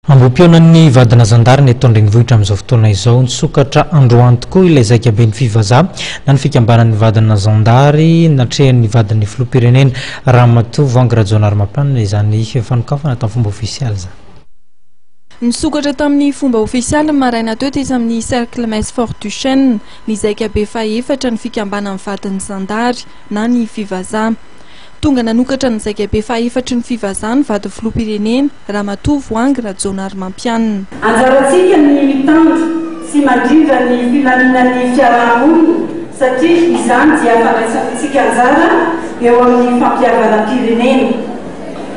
Ambohipihaonan'ny vadina zandary ny eto an-drenivohitra amin'izao fotoana izao. Nisokatra androany tokoa ilay zaikaben'ny Fivaza na ny fikambanan'ny vadina zandary natrehan'ny vadin'ny filoham-pirenena Ramatoa Voahangy Rajaonarimampianina izany fanokafana tamin'ny fomba ofisialy izany. Nisokatra tamin'ny fomba ofisialy ny maraina teo tetsy amin'ny Cercle Mess Fort Duchesne ny zaikabe fahefatra ny fikambanan'ny vadin'ny zandary na ny Fivaza. Tonga nanokatra ny zaikabe fahaefatry ny Fivaza ny vadin'ny filoham-pirenena, Ramatoa Voahangy Rajaonarimampianina. Anjarantsika ny mitandro sy mandrindra ny filaminan'ny fiaraha-monina satria izany dia fandraisantsika anjara eo amin'ny fampihavanam-pirenena.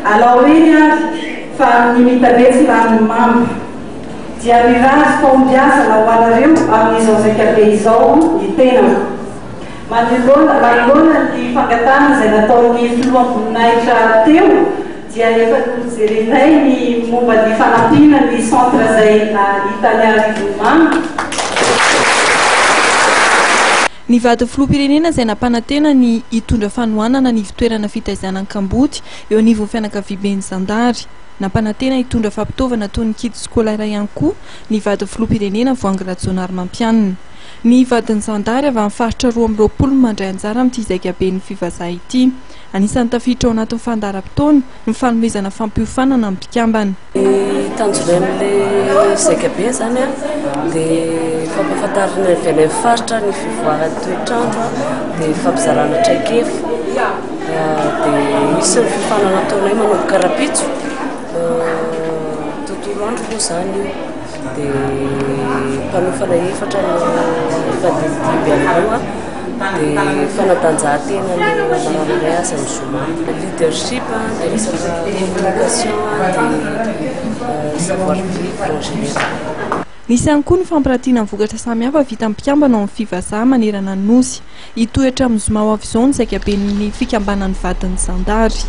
Alao reny ary fa ny mitabe tsy lanin'ny mamba. Dia mirary fahombiazana ho anareo amin'izao zaikabe izao ny tenako. Manoloana manoloana ny fangatahana izay nataon'ny filoham-boninahitra teo dia efa nojerenay ny momba ny fanampiana ny centre izay hita any Arivonimamo. Ny vadin'ny filoham-pirenena izay nampanantena ny hitondra fanohanana ny ivon-toerana fitaizana ny kamboty eo anivon'ny fianakaviamben'ny zandary. Nampanantena hitondra fampitaovana toy ny kit scolaire ihany koa ny vadin'ny filoham-pirenena Voahangy Rajaonarimampianina. Ny vadin'ny zandary avy amin'ny faritra 22 no mandray anjara amin'ity zaikaben'ny Fivaza ity. Anisan'ny tafiditra ao anatin'ny fandaharam-potoana ny fanomezana fampiofanana ny mpikambana. Ny tanjonay amin'ilay zaikabe izany dia fampahafantarana avy any amin'ny faritra ny fivoaran'ny toetr'andro, dia fampizarana traikefa, dia misy ny fiofanana ataonay manomboka rahampitso, tontolo andro moa izany io. Dia mpanofana efatra no mifandimby amin'io dia fanatanjahantena no anarahanay azy amin'ny zoma. Leadership dia resaka communication dia savoir vivre en général. Nisy ihany koa ny fampiratiana ny vokatra samihafa vitan'ny mpikambana ao amin'ny Fivaza manerana ny Nosy. Hitohy hatramin'ny zoma ho avy izao ny zaikaben'ny fikambanan'ny vadin'ny zandary.